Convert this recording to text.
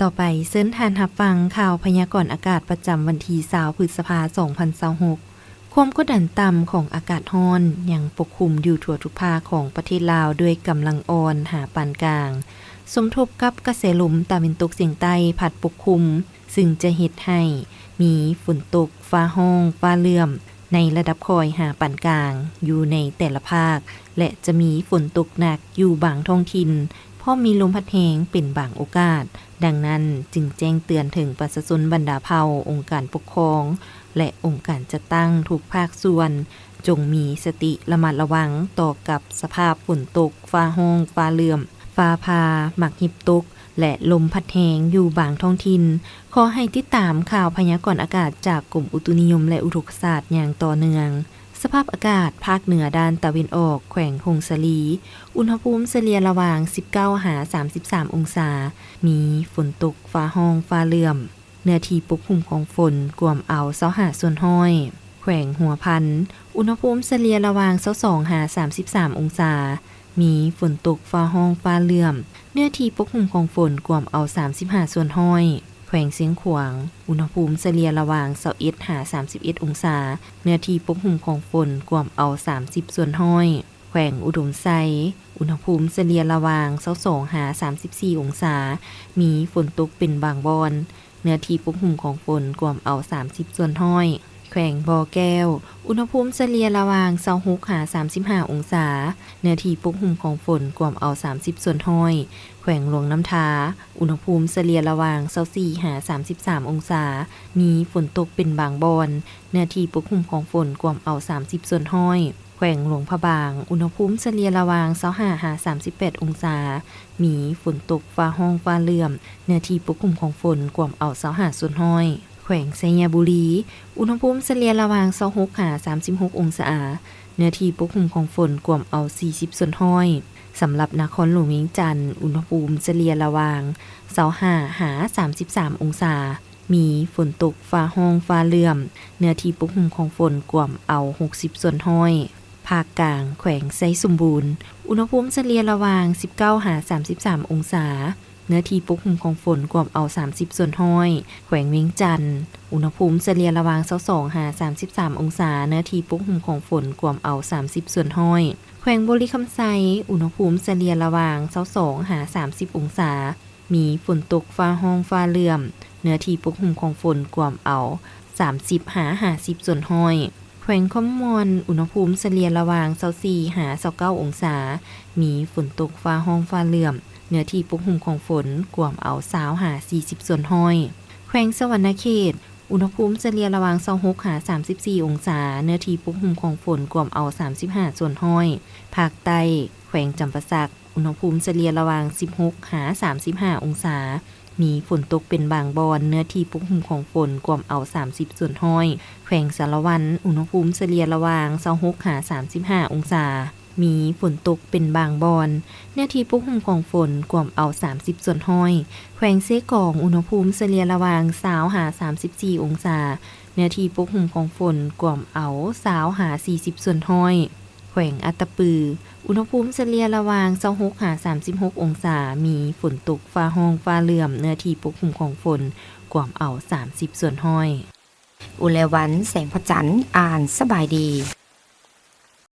ຕໍ່ໄປເຊີນທ່ານຮັບຟັງຂ່າວພະຍາກອນອາກາດປະຈຳວັນທີຊາວ ພຶດສະພາ ສອງພັນຊາວຫົກ. ຄວາມກົດດັນຕ່ຳຂອງອາກາດຮ້ອນຍັງປົກຄຸມຢູ່ທົ່ວທຸກພາກຂອງປະເທດລາວດ້ວຍກຳລັງອ່ອນຫາປານກາງ, ສົມທົບກັບກະແສລົມຕາເວັນຕົກສຽງໃຕ້ພັດປົກຄຸມ, ຊຶ່ງຈະເຮັດໃຫ້ມີຝົນຕົກ, ຟ້າຮ້ອງ, ຟ້າເຫຼື້ອມ ໃນລະດັບຄ່ອຍຫາປານກາງຢູ່ໃນແຕ່ລະພາກ ແລະ ຈະມີຝົນຕົກໜັກຢູ່ບາງທ້ອງຖິ່ນ, ພ້ອມມີລົມພັດແຮງເປັນບາງໂອກາດ. ດັ່ງນັ້ນ, ຈຶ່ງແຈ້ງເຕືອນເຖິງປະຊາຊົນບັນດາເຜົ່າ, ອົງການປົກຄອງ ແລະ ອົງການຈັດຕັ້ງທຸກພາກສ່ວນ, ຈົ່ງມີສະຕິລະມັດລະວັງຕໍ່ກັບສະພາບຝົນຕົກ, ຟ້າຮ້ອງ, ຟ້າເຫຼື້ອມ, ຟ້າຜ່າ, ໝາກຫຍິບຕົກ ແລະ ລົມພັດແຮງຢູ່ບາງທ້ອງຖິ່ນ. ຂໍໃຫ້ຕິດຕາມຂ່າວພະຍາກອນອາກາດຈາກກົມອຸຕຸນິຍົມ ແລະ ອຸທົກກະສາດຢ່າງຕໍ່ເນື່ອງ. ສະພາບອາກາດພາກເໜືອດ້ານຕາເວັນອອກ, ແຂວງຜົ້ງສາລີ, ອຸນຫະພູມສະເລ່ຍລະຫວ່າງ ສິບເກົ້າ ຫາ ສາມສິບສາມ ອົງສາ, ມີຝົນຕົກ, ຟ້າຮ້ອງ, ຟ້າເຫຼື້ອມ. ເນື້ອທີ່ປົກຄຸມຂອງຝົນກວມເອົາ ຊາວຫ້າ ສ່ວນຮ້ອຍ. ແຂວງຫົວພັນ, ອຸນຫະພູມສະເລ່ຍລະຫວ່າງ ຊາວສອງ ຫາ ສາມສິບສາມ ອົງສາ, ມີຝົນຕົກ, ຟ້າຮ້ອງ, ຟ້າເຫຼື້ອມ. ເນື້ອທີ່ປົກຄຸມຂອງຝົນກວມເອົາ ສາມສິບຫ້າ ສ່ວນຮ້ອຍ. ແຂວງຊຽງຂວາງ, ອຸນຫະພູມສະເລ່ຍລະຫວ່າງ ຊາວເອັດ ຫາ ສາມສິບເອັດ ອົງສາ, ເນື້ອທີ່ປົກຄຸມຂອງຝົນກວມເອົາ ສາມສິບ ສ່ວນຮ້ອຍ. ແຂວງອຸດົມໄຊ, ອຸນຫະພູມສະເລ່ຍລະຫວ່າງ ຊາວສອງ ຫາ ສາມສິບສີ່ ອົງສາ, ມີຝົນຕົກເປັນບາງບ່ອນ. ເນື້ອທີ່ປົກຫຸ້ມຂອງຝົນກວມເອົາ ສາມສິບ ສ່ວນຮ້ອຍ. ແຂວງບໍ່ແກ້ວ, ອຸນຫະພູມສະເລ່ຍລະຫວ່າງ ຊາວຫົກ ຫາ ສາມສິບຫ້າ ອົງສາ, ເນື້ອທີ່ປົກຫຸ້ມຂອງຝົນກວມເອົາ ສາມສິບ ສ່ວນຮ້ອຍ. ແຂວງຫຼວງນ້ຳທາ, ອຸນຫະພູມສະເລ່ຍລະຫວ່າງ ຊາວສີ່ ຫາ ສາມສິບສາມ ອົງສາ, ມີຝົນຕົກເປັນບາງບ່ອນ, ເນື້ອທີ່ປົກຫຸ້ມຂອງຝົນກວມເອົາ ສາມສິບ ສ່ວນຮ້ອຍ. ແຂວງຫຼວງພະບາງ, ອຸນຫະພູມສະເລ່ຍລະຫວ່າງ ຊາວຫ້າ ຫາ ສາມສິບແປດ ອົງສາ, ມີຝົນຕົກ, ຟ້າຮ້ອງ, ຟ້າເຫຼື້ອມ, ເນື້ອທີ່ປົກຫຸ້ມຂອງຝົນກວມເອົາ ຊາວຫ້າ ສ່ວນຮ້ອຍ. ແຂວງໄຊຍະບູລີ, ອຸນຫະພູມສະເລ່ຍລະຫວ່າງ ຊາວຫົກ ຫາ ສາມສິບຫົກ ອົງສາ, ເນື້ອທີ່ປົກຫຸ້ມຂອງຝົນກວມເອົາ ສີ່ສິບ ສ່ວນຮ້ອຍ. ສຳລັບນະຄອນຫຼວງວຽງຈັນ, ອຸນຫະພູມສະເລ່ຍລະຫວ່າງ ຊາວຫ້າ ຫາ ສາມສິບສາມ ອົງສາ, ມີຝົນຕົກ, ຟ້າຮ້ອງ, ຟ້າເຫຼື້ອມ, ເນື້ອທີ່ປົກຫຸ້ມຂອງຝົນກວມເອົາ ຫົກສິບ ສ່ວນຮ້ອຍ. ພາກກາງ, ແຂວງໄຊສົມບູນ, ອຸນຫະພູມສະເລ່ຍລະຫວ່າງ ສິບເກົ້າ ຫາ ສາມສິບສາມ ອົງສາ, ເນື້ອທີ່ປົກຫຸ້ມຂອງຝົນກວມເອົາ ສາມສິບ ສ່ວນຮ້ອຍ. ແຂວງວຽງຈັນ, ອຸນຫະພູມສະເລ່ຍລະຫວ່າງ ຊາວສອງ ຫາ ສາມສິບສາມ ອົງສາ, ເນື້ອທີ່ປົກຫຸ້ມຂອງຝົນກວມເອົາ ສາມສິບ ສ່ວນຮ້ອຍ. ແຂວງບໍລິຄຳໄຊ, ອຸນຫະພູມສະເລ່ຍລະຫວ່າງ ຊາວສອງ ຫາ ສາມສິບ ອົງສາ, ມີຝົນຕົກ, ຟ້າຮ້ອງ, ຟ້າເຫຼື້ອມ, ເນື້ອທີ່ປົກຫຸ້ມຂອງຝົນກວມເອົາ ສາມສິບ ຫາ ຫ້າສິບ ສ່ວນຮ້ອຍ. ແຂວງຄຳມ່ວນ, ອຸນຫະພູມສະເລ່ຍລະຫວ່າງ ຊາວສີ່ ຫາ ຊາວເກົ້າ ອົງສາ, ມີຝົນຕົກ, ຟ້າຮ້ອງ, ຟ້າເຫຼື້ອມ, ເນື້ອທີ່ປົກຫຸ້ມຂອງຝົນກວມເອົາ ຊາວ ຫາ ສີ່ສິບ ສ່ວນຮ້ອຍ. ແຂວງສະຫວັນນະເຂດ, ອຸນຫະພູມສະເລ່ຍລະຫວ່າງ ຊາວຫົກ ຫາ ສາມສິບສີ່ ອົງສາ, ເນື້ອທີ່ປົກຫຸ້ມຂອງຝົນກວມເອົາ ສາມສິບຫ້າ ສ່ວນຮ້ອຍ. ພາກໃຕ້, ແຂວງຈຳປາສັກ, ອຸນຫະພູມສະເລ່ຍລະຫວ່າງ ສິບຫົກ ຫາ ສາມສິບຫ້າ ອົງສາ, ມີຝົນຕົກເປັນບາງບ່ອນ, ເນື້ອທີ່ປົກຫຸ້ມຂອງຝົນກວມເອົາ ສາມສິບ ສ່ວນຮ້ອຍ. ແຂວງສາລະວັນ, ອຸນຫະພູມສະເລ່ຍລະຫວ່າງ ຊາວຫົກ ຫາ ສາມສິບຫ້າ ອົງສາ, ມີຝົນຕົກເປັນບາງບ່ອນ, ເນື້ອທີ່ປົກຫຸ້ມຂອງຝົນກວມເອົາ ສາມສິບ ສ່ວນຮ້ອຍ. ແຂວງເຊກອງ, ອຸນຫະພູມສະເລ່ຍລະຫວ່າງ ຊາວ ຫາ ສາມສິບສີ່ ອົງສາ, ເນື້ອທີ່ປົກຫຸ້ມຂອງຝົນກວມເອົາ ຊາວ ຫາ ສີ່ສິບ ສ່ວນຮ້ອຍ. ແຂວງອັດຕະປື, ອຸນຫະພູມສະເລ່ຍລະຫວ່າງ ຊາວຫົກ ຫາ ສາມສິບຫົກ ອົງສາ, ມີຝົນຕົກ, ຟ້າຮ້ອງ, ຟ້າເຫຼື້ອມ, ເນື້ອທີ່ປົກຫຸ້ມຂອງຝົນກວມເອົາ ສາມສິບ ສ່ວນຮ້ອຍ. ອຸແລວັນ ແສງພະຈັນ ອ່ານສະບາຍດີ.